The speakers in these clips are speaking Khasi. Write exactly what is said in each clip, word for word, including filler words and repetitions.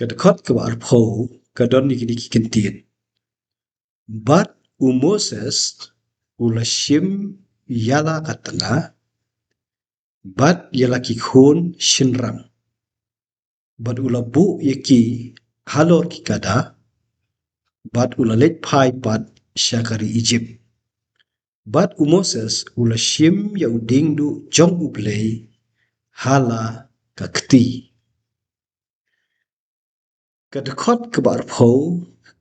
Ka dkhot kaba arphew ka don ïa kine ki kyntien. Bad u Moses u la shim ïa la ka tnga, bad ïa la ki khun shynrang, bad u la buh ïa ki halor ki kada, bad u la leit phai pat sha ka ri Ijipt. Bad u Moses u la shim ïa u diengduh jong U Blei ha la ka kti. Ka dkhot kaba arphew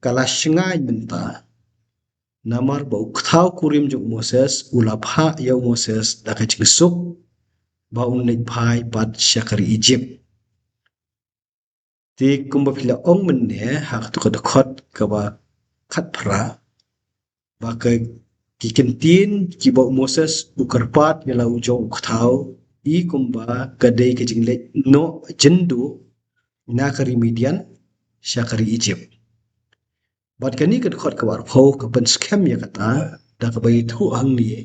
ka la shngaiñ mynta, namar ba u kthaw kurim jong u Moses u la phah ïa u Moses da ka jingsuk ba un leit phai pat sha ka ri Ijipt. Te kumba phi la ong mynne ha kato ka dkhot kaba khatphra, ba ka ki kyntien kiba u Moses u kyrpad ïa la u jong u kthaw, i kumba ka dei ka jingleit noh jynduh na ka ri Midian sha ka ri Ijipt. Bad kane ka dkhot kaba arphew ka pynskhem ïa kata da kaba ïathuh hangne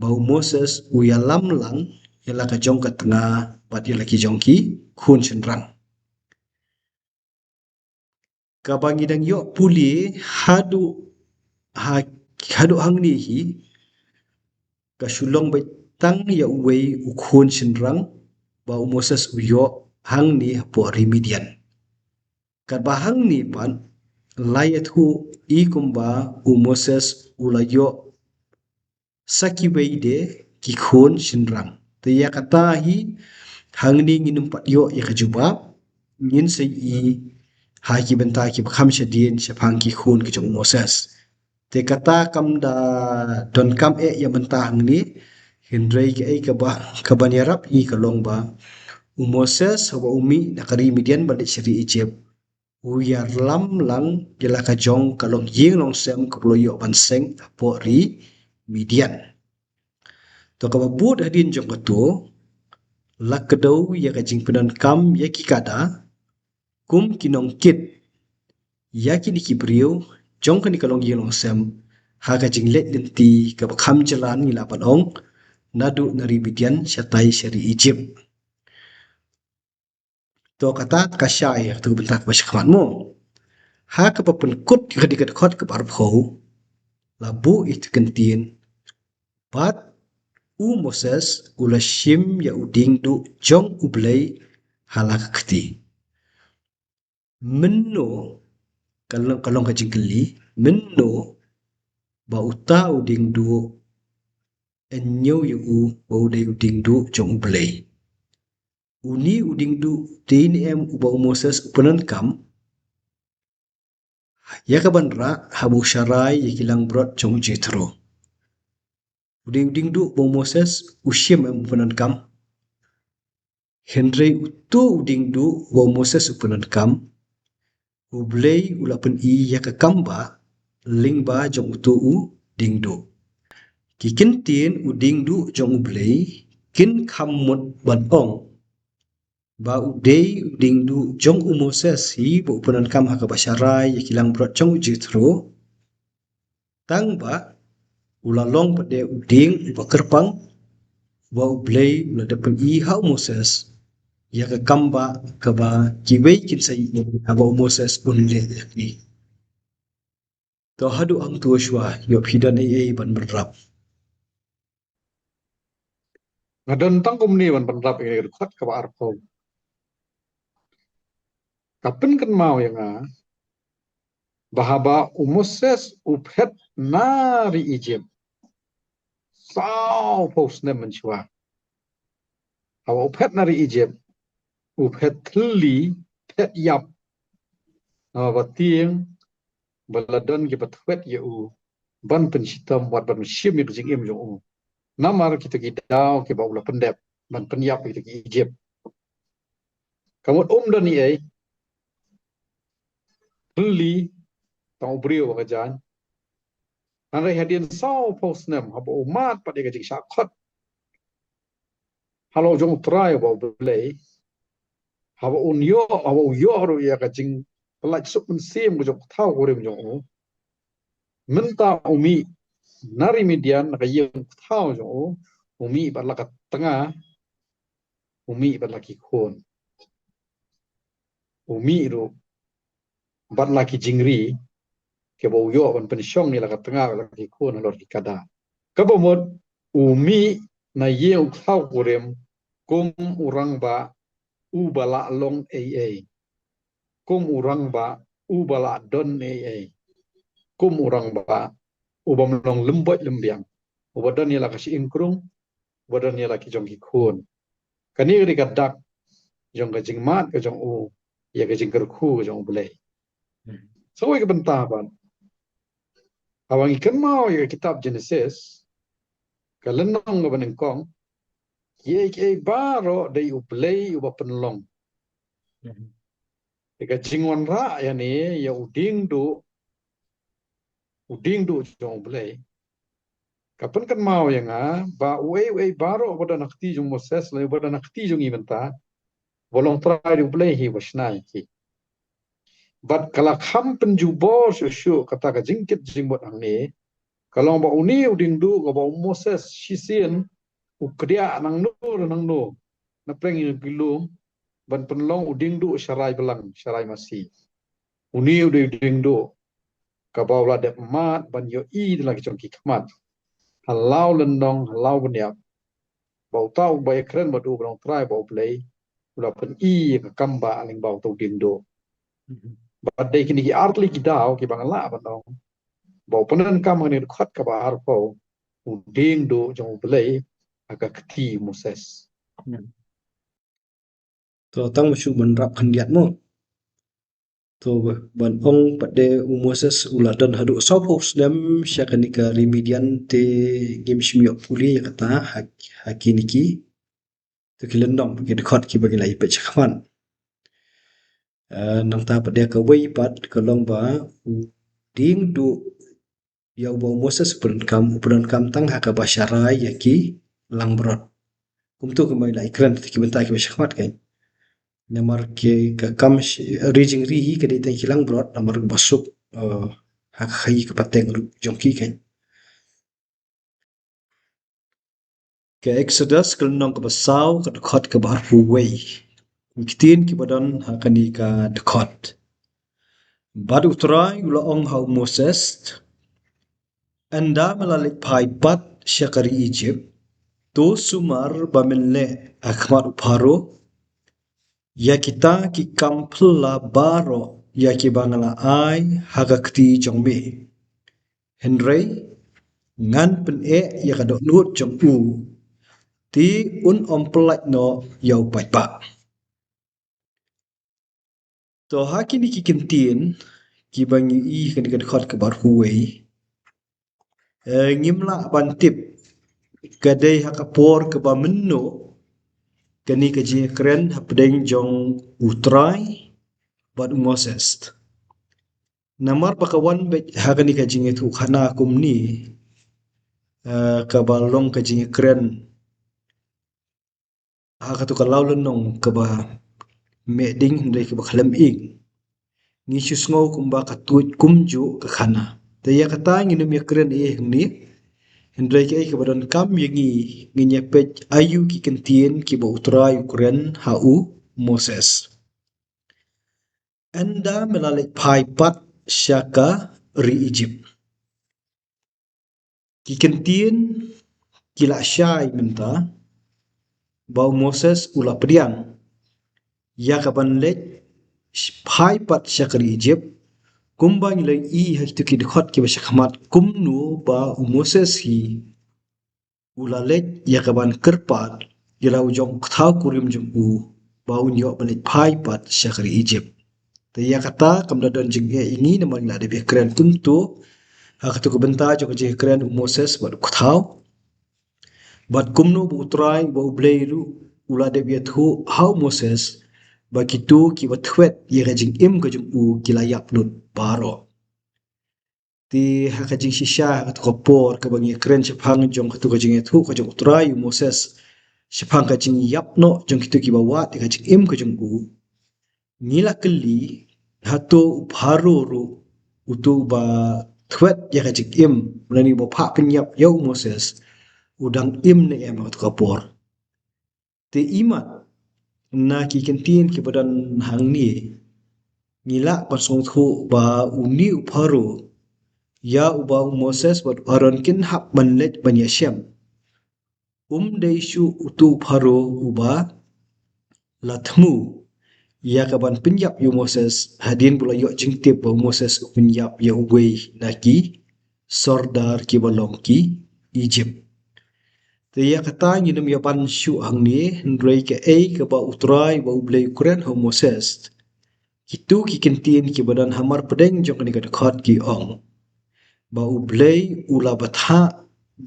ba u Moses u ïalam lang ïa la ka jong ka tnga bad ïa la ki jong ki khun shynrang. Kaba ngi dang ïoh pule haduh ha, haduh hangne hi, ka shu long beit tang ïa uwei u khun shynrang ba u Moses u ïoh hangne hapoh ri Midian. Katba hangne pat la ïathuh i kumba u Moses u la ïoh sa kiwei de ki khun shynrang. Te ïa kata hi hangne ngin ym pat ïoh ïa ka jubab, ngin sa ïohi ha ki bynta kiba kham shadien shaphang ki khun ki jong u Moses. Te kata kam da donkam eh ïa mynta hangne, hynrei kaei kaba, kaban ïarap hi ka long ba u Moses haba u mih na ka ri Midian ban leit sha ri Ijipt, u ïalam lang ïa la ka jong ka longïing longsem kaba u la ïoh ban seng hapoh ri Midian. To kaba bud hadien jong kato, la kdew ïa ka jingpyndonkam ïa ki kada kum ki nongkit ïa kine ki briew jong kane ka longïing longsem ha ka jingleit lynti kaba kham jlan, ngi lah ban ong, naduh na ri Midian shatai sha ri Ijipt. To kata ka shai ha kato ka bynta kaba shakhmat mo. Ha kaba pynkut ïa kane ka dkhot kaba arphew, la buh ïa kito ki kyntien, bad u Moses u la shim ïa u diengduh jong U Blei ha la ka kti. Mynno, ka long, ka long ka jingkylli, mynno ba uta u diengduh yn ñiew ïa u ba u dei u diengduh jong U Blei? Une u diengduh dei ne em uba u Moses u pyndonkam ïa kaban rah haba u sharai ïa ki langbrot jong u Jethro? U dei u diengduh uba u Moses u shim em u pyndonkam? Hynrei uto u diengduh uba u Moses u pyndonkam, U Blei u la pyni ïa ka kambah lyngba jong uto u diengduh. Ki kyntien u diengduh jong U Blei kin kham mut ban ong ba u dei u diengduh jong u Moses hi ba u pyndonkam ha kaba sharai ïa ki langbrot jong u Jethro. Tang ba u la long pat de u dieng uba kyrpang, uba U Blei u la dep pyni ha u Moses ïa ka kambah kaba kiwei kin sa ïohi haba u Moses un leh ïa ki. To haduh hangto shuwa, ïoh phi don ei ei ban bynrap? Nga don tang kumne ban bynrap ïa kane ka dkhot kaba arphew. Ka pynkynmaw ïa nga ba haba u Moses u phet na ri Ijipt sawphew snem mynshuwa. Haba u phet na ri Ijipt, u phet thylli, phet ïap. Namar ba tieng ba la don kiba thwet ïa u ban pynshitom wat ban shim ïa ka jingim jong u namar kita ki daw kiba u la pyndep ban pynïap ïa kita ki Ijipt. Ka mut um don ei ei, thylli tang u briew ba ka jaiñ. Hynrei hadien sawphew snem haba u mad pat ïa ka jingshah khot halor jong U Trai uba U Blei, haba un ïoh, haba u ïoh ruh ïa ka jingpyllait suk mynsiem ka jong u kthaw kurim jong u, mynta u mih na ri Midian na ka ïing kthaw jong u, u mih bad la ka tnga, u mih bad la ki khun. u mih ruh bad la ki jingri kiba u ïoh ban pynshong ïa la ka tnga la ki khun halor ki kada. Kaba mut u mih na ïing u khlaw kurim kum u rangbah uba lah long ei ei, kum u rangbah uba lah don ei ei, kum u rangbah uba ym long lymboit lymbiang, uba don ïa la ka shyieng krung, uba don ïa la ki jong ki khun. Kane ka dei ka dak jong ka jingmad ka jong u ïa ka jingkyrkhu ka jong U Blei. Sa kawei ka bynta pat, haba ngi kynmaw ïa ka kitab Genesis, ka lynnong kaba nyngkong, kiei kiei baroh dei U Blei uba pynlong. Ïa ka jingwanrah ïa ne ïa u diengduh, u diengduh jong U Blei, ka pynkynmaw ïa nga ba uei uei baroh uba don ha kti jong Moses lane uba don ha kti jong ngi mynta, ba long trai dei U Blei hi uba shna ïa ki. Bad ka la kham pynjubor shuh shuh kata ka jingkit jingmut hangne, ka long ba une u diengduh kaba u Moses shisien u kdiah nangno re nangno na pdeng ïa ki lum ban pynlong u diengduh sharai blang sharai masi. Une u dei u diengduh kaba u la dep mad ban ïohi da la ki jong ki khmat ha la u lynnong ha la u bniap, ba uta uba ïakren bad u ba long trai bad U Blei u la pyni ïa ka kam ba lyngba uta u diengduh. Bad dei kine ki artylli ki daw kiba nga lah ban ong ba u pyndonkam ha kane ka dkhot kaba arphew, u diengduh jong U Blei ha ka kti u Moses. To tang ba shu ban rap khyndiat mo. To ban ong pat de u Moses u la don haduh sawphew snem sha kane ka ri Midian, te ngim shym ïoh pule ïa kata ha, ha kine ki, to ki lynnong, ki dkhot kiba ngi la ïa peit shakhmat. Eh, nangta pat de kawei pat ka long ba u diengduh ïa uba u Moses u pyndonkam, u pyndonkam tang ha kaba sharai ïa ki langbrot. Kumta kumba ngi la ïakren ha ki bynta kiba shakhmat kein. Namar ki ka kam sh-, ri jingri hi ka dei tang ki langbrot, namar ba suk, eh, ha ka khaii ka pateng ruh jong ki kein. Ka Exodus ka lynnong kaba saw ka dkhot kaba arphew wei. Ki ktien kiba don ha kane ka dkhot. Bad U Trai u la ong ha u Moses, ynda me la leit phai pat sha ka ri Ijipt, to sumar ba men leh ha khmat u Pharaoh ïa kita ki kam phylla baroh ïa kiba nga la ai ha ka kti jong me. Hynrei ngan pyneh ïa ka dohnud jong u, te un ym pyllait noh ïa u paidbah. To ha kine ki ktien kiba ngi ïohi ha kane ka dkhot kaba arphew wei, eh, ngim lah ban tip ka dei ha ka por kaba mynno kane ka jingïakren hapdeng jong U Trai bad u Moses. Namar ba ka wan beit ha kane ka jingïathuhkhana kumne, eh, kaba long ka jingïakren ha kato ka law lynnong kaba meh ding hynrei kaba khlem ing. Ngi shu sngew kumba ka tuid kumjuh ka khana. Te ïa kata ngin ym ïakren ei ei hangne. Hynrei kaei kaba donkam ïa ngi, ngin ïa peit aïu ki ktien kiba U Trai u kren ha u Moses. Ynda me la leit phai pat sha ka ri Ijipt. Ki ktien ki la shai mynta ba u Moses u la pdiang ïa kaban leit phai pat sha ka ri Ijipt, kumba ngi la ïohi ha kito ki dkhot kiba shakhmat kumno ba u Moses hi u la leit ïa kaban kyrpad ïa la u jong u kthaw kurim jong u ba un ïoh ban leit phai pat sha ka ri Ijipt. Te ïa kata kam da don jingeh ïa ngi namar ngi la dep ïakren kumto ha kato ka bynta jong ka jingïakren u Moses bad u kthaw. Bad kumno ba U Trai, ba U Blei ruh u la dep ïathuh ha u Moses ba kito kiba thwet ïa ka jingim ka jong u ki la ïap lut baroh. Te ha ka jingshisha ha kato ka por kaba ngi ïakren shaphang jong kato ka jingïathuh ka jong U Trai ïa u Moses shaphang ka jingïap noh jong kito kiba wad ïa ka jingim ka jong u, ngi la kylli, hato u Pharaoh ruh, uto uba thwet ïa ka jingim lane uba phah pynïap ïa u Moses, u dang im ne em ha kato ka por? Te imat na ki ktien kiba don hangne, Ngi lah ban sngewthuh ba une u Pharaoh, ïa uba u Moses bad u Aaron kin hap ban leit ban ïashem, um dei shuh utu u Pharaoh uba la thmu ïa ka ban pynïap ïa u Moses, hadien ba u la ïoh jingtip ba u Moses u pynïap ïa uwei na ki sordar kiba long ki Egypt. Te ïa kata ngin ym ïa ban shuh hangne, hynrei kaei kaba U Trai uba U Blei u kren ha u Moses, kito ki kyntien kiba don ha mar pdeng jong kane ka dkhot ki ong ba U Blei u la bthah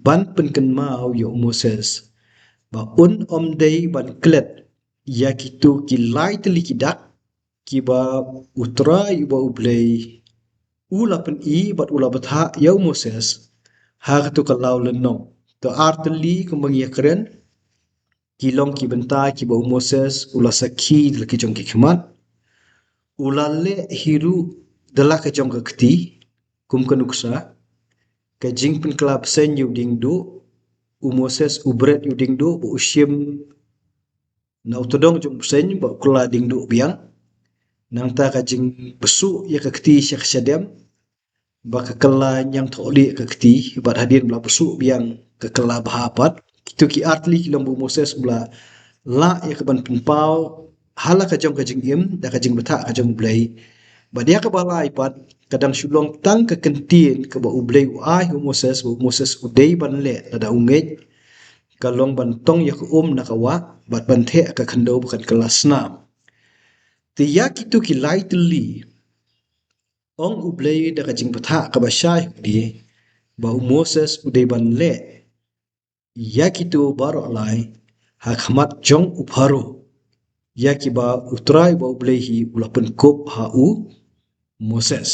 ban pynkynmaw ïa u Moses ba un ym dei ban klet ïa kito ki lai tylli ki dak kiba U Trai uba U Blei u la pyni bad u la bthah ïa u Moses ha kato ka law lynnong. To ar tylli kumba ngi ïa kren, ki long ki bynta kiba u Moses u la sakhi da la ki jong ki khmat, u la leh hi ruh da la ka jong ka kti, kum ka nuksa, ka jingpynkylla bseiñ ïa u diengduh, u Moses u bret ïa u diengduh ba u shim na u tdong jong u bseiñ ba u kylla diengduh biang. Nangta ka jingpynsuh ïa ka kti sha ka shadem ba ka kylla ñiangthohlieh ka kti, bad hadien ba la pynsuh biang ka kylla bha pat. Kito ki ar tylli ki long ba u Moses u la lah ïa ka ban pynpaw ha la ka jong ka jingim da ka jingbthah ka jong U Blei. Bad ïa kaba lai pat ka dang shu long tang ka kyntien kaba U Blei u ai ha u Moses ba u Moses u dei ban leh lada u ngeit, ka long ban tong ïa ka um na ka wah bad ban theh ka khyndew ba kan kylla snam. Te ïa kito ki lai tylli, ong U Blei da ka jingbthah kaba shai hangne ba u Moses u dei ban leh ïa kito baroh lai ha khmat jong u Pharaoh, ïa kiba U Trai uba U Blei hi u la pynkup ha u Moses.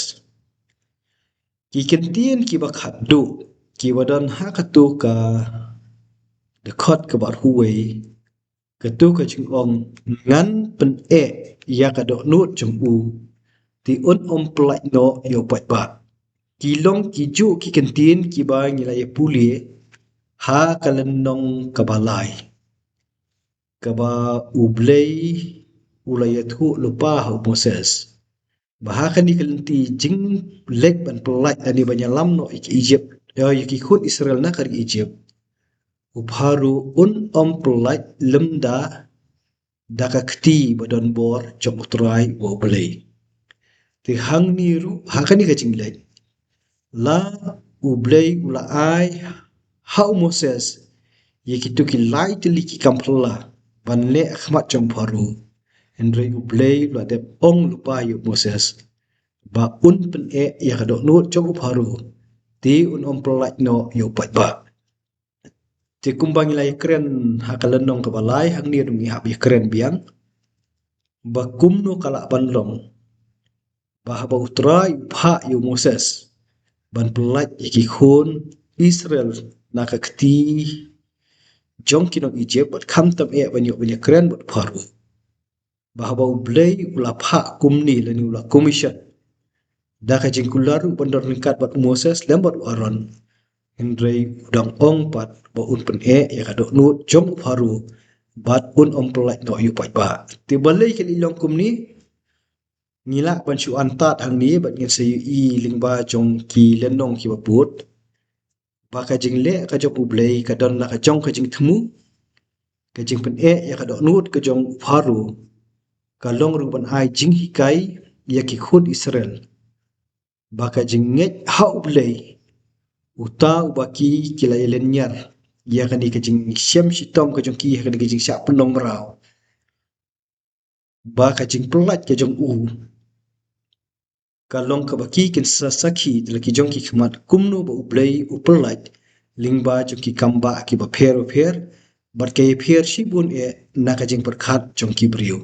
Ki kyntien kiba khatduh kiba don ha kato ka dkhot kaba arphew wei, kato ka jingong, ngan pyneh ïa ka dohnud jong u, te un ym pyllait noh ïa u paidbah, ki long kijuh ki kyntien kiba ngi la ïa pule ha ka lynnong kaba lai, kaba U Blei u la ïathuh lypa ha u Moses ba ha kane ka lynti jingleit ban pyllait lane ban ïalam noh ïa ki Egypt, ïa, ïa ki khun Israel na ka ri Egypt, u Pharaoh un ym pyllait lymda da ka kti ba don bor jong U Trai uba U Blei. Te hangne ruh ha kane ka jingleit, la U Blei u la ai ha u Moses ïa kito ki lai tylli ki kam phylla ban leh ha khmat jong u Pharaoh. Hynrei U Blei u la dep ong lypa ïa u Moses ba un pyneh ïa ka dohnud jong u Pharaoh, te un ym pyllait noh ïa u paidbah. Te kumba ngi la ïa kren ha ka lynnong kaba lai, hangne ruh ngi hap ïa kren biang ba kumno ka lah ban long ba haba U Trai u phah ïa u Moses ban pyllait ïa ki khun Israel na ka kti jong ki nong Egypt, bad khamtam eh ban ïoh ban ïa kren bad u Pharaoh, ba haba U Blei u la phah kumne lane u la commission da ka jingkular ruh ban don ryngkat bad u Moses lem bad u Aaron, hynrei u dang ong pat ba un pyneh ïa ka dohnud jong u Pharaoh bad un ym pyllait noh ïa u paidbah. Te balei ka la long kumne? Ngi lah ban shu antad hangne bad ngin sa ïohi lyngba jong ki lynnong kiba bud ba ka jingleh ka jong U Blei ka don la ka jong ka jingthmu, ka jingpyneh ïa ka dohnud ka jong u Pharaoh ka long ruh ban ai jinghikai ïa ki khun Israel ba ka jingngeit ha U Blei, uta uba ki, ki la ïa lynñiar ïa kane ka jingshem shitom ka jong ki, ïa kane ka jingshah pynlong mraw, ba ka jingpyllait ka jong u ka long kaba ki kin sa sakhi da la ki jong ki khmat kumno ba U Blei u pyllait lyngba jong ki kam bah kiba pher bapher, bad ka ïapher shibun eh na ka jingpyrkhat jong ki briew.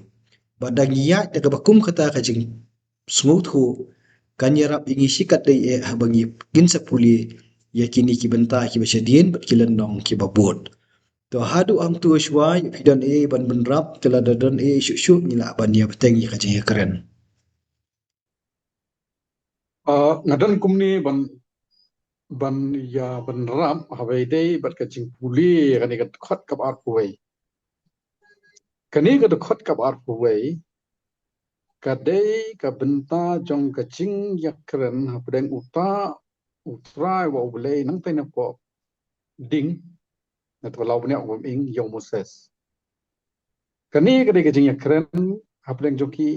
Bad da ngi ïaid da kaba kum kata ka jingsngewthuh, kan ïarap ïa ngi shikatdei eh haba ngi kin sa pule ïa kine ki bynta kiba shadien bad ki lynnong kiba bud. To haduh hangto shuwa, ïa phi don ei ban bynrap, te lada don ei shuh shuh ngi lah ban ïa bteng ïa ka jingïakren. Ah, nga don kumne ban, ban ïa bynrap haba ïadei bad ka jingpule kane ka dkhot kaba arphew wei. Kane ka dkhot kaba arphew wei ka dei ka bynta jong ka jingïakren hapdeng uta u Trai uba U Blei nangtei napoh ding, na to la u bniah u bym ing ïa u Moses. Kane ka dei ka jingïakren hapdeng jong ki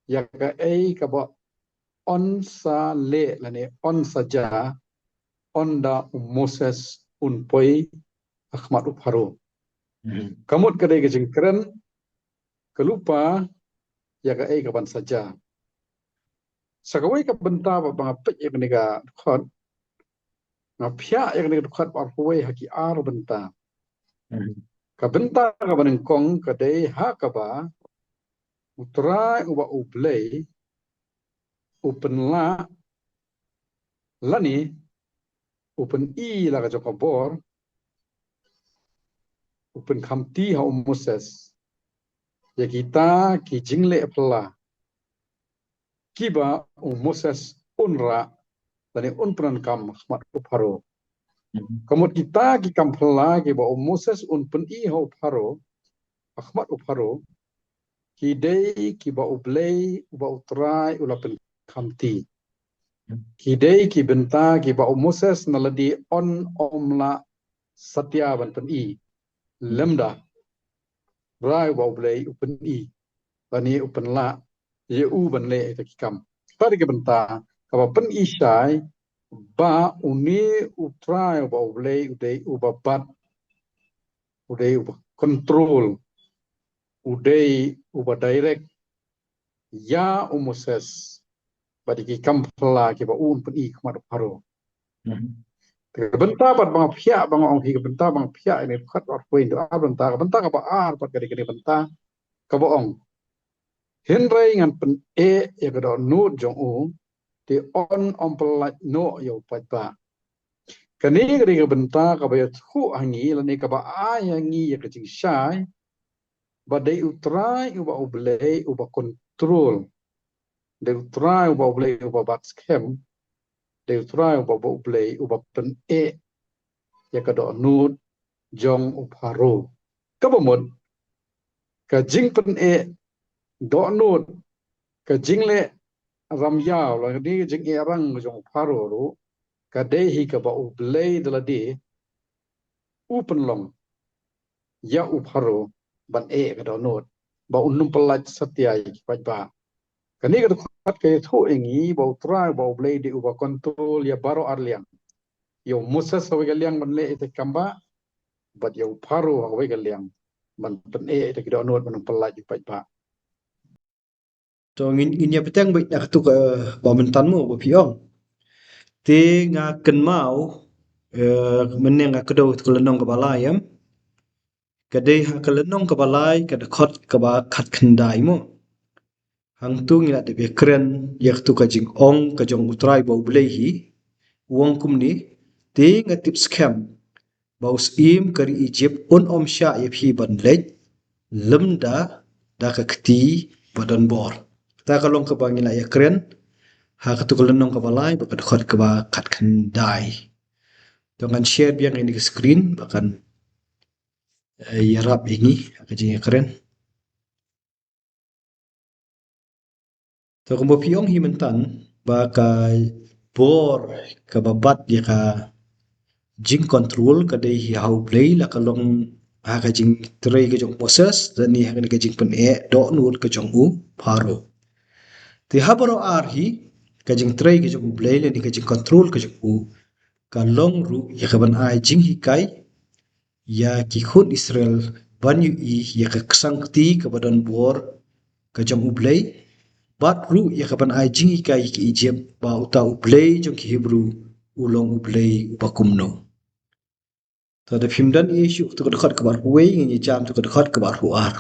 ïa kaei kaba yn sa leh lane yn sa jia ynda u Moses un poi ha khmat u Pharaoh. Ka mut ka dei ka jingkren ka lypa ïa kaei kaban sa jia. Sa kawei ka bynta ba nga peit ïa kane ka dkhot, nga phiah ïa kane ka dkhot ba arphew wei ha ki ar bynta. Ka bynta kaba nyngkong ka dei ha kaba u Trai uba U Blei u pynlah lane u pyni la ka jong ka bor, u pynkhamti ha u Moses ïa kita ki jingleh phylla kiba u Moses un rah lane un pyndonkam ha khmat u Pharaoh. Ka mut kita ki kam phylla kiba u Moses un pyni ha u Pharaoh, ha khmat u Pharaoh, ki dei kiba U Blei uba u Trai u la pynkhamti. Ki dei ki bynta kiba u Moses na lade yn ym lah satia ban pyni lymda Trai uba U Blei u pyni lane u pynlah ïa u ban leh ïa ki kam. Kata dei ka bynta kaba pyni shai ba une u Trai uba U Blei u dei uba bat, u dei uba control, u dei uba direct ïa u Moses bad ïa ki kam phylla kiba un pyni ha khmat u Pharaoh. Te ka bynta pat ba nga phiah, ba nga ong hi ka bynta ba nga phiah ïa kane ka dkhot arphew wei, ar bynta, ka bynta kaba ar pat ka dei kane ka bynta kaba ong, hynrei ngan pyneh ïa ka dohnud jong u, te yn ym pyllait noh ïa u paidbah. Kane ka dei ka bynta kaba ïathuh ha ngi lane kaba ai ha ngi ïa ka jingshai ba dei u Trai uba U Blei uba control, dei u Trai uba U Blei uba bat skhem, dei u Trai uba, uba U Blei uba pyneh ïa ka dohnud jong u Pharaoh. Kaba mut ka jingpyneh dohnud, ka jingleh ramïaw lane ka jingeh rang jong u Pharaoh ruh ka dei hi kaba U Blei da lade u pynlong ïa u Pharaoh ban eh ka dohnud ba un ym pyllait satia ïa ki paidbah. Kane ka dkhot ka ïathuh ïa ngi ba u Trai uba U Blei dei uba control ïa baroh ar liang. Ïa u Moses ha kawei ka liang ban leh ïa ki kam bah, bad ïa u Pharaoh ha kawei ka liang ban pyneh ïa ki dohnud ban ym pyllait ïa ki paidbah. To ngin, ngin ïa bteng beit na katu kaba mynta mo ba phi ong. Te nga kynmaw, eh, mynne nga kdew katu ka lynnong kaba lai em. Ka dei ha ka lynnong kaba lai ka dkhot kaba khatkhyndai mo. Hangtu ngi la dep ïakren ïa katu ka jingong ka jong u Trai uba U Blei hi. U ong kumne, te nga tip skhem ba u syiem ka ri Ijipt un ym shah ïa phi ban leit lymda da ka kti ba don bor. Kata ka long kaba ngi la ïakren ha katu ka lynnong kaba lai bad ka dkhot kaba khatkhyndai. To ngan share biang ïa kane ka screen ba kan, eh, ïarap ïa ngi ha ka jingïakren. To kumba phi ong hi mynta ba ka bor kaba bat ïa ka jingcontrol ka dei hi ha U Blei, la ka long ha ka jingtrei ka jong u Moses, lane ha kane ka jingpyneh dohnud ka jong u Pharaoh. Te ha baroh ar hi ka jingtrei ka jong U Blei lane ka jingcontrol ka jong u ka long ruh ïa kaban ai jinghikai ïa ki khun Israel ban ïohi ïa ka ksangkti kaba don bor ka jong U Blei, bad ruh ïa kaban ai jinghikai ïa ki Ijipt ba uta U Blei jong ki Hebru u long U Blei uba kumno. To da phim don issue katu ka dkhot kaba arphew wei, ngin ïa jam katu ka dkhot kaba arphew ar.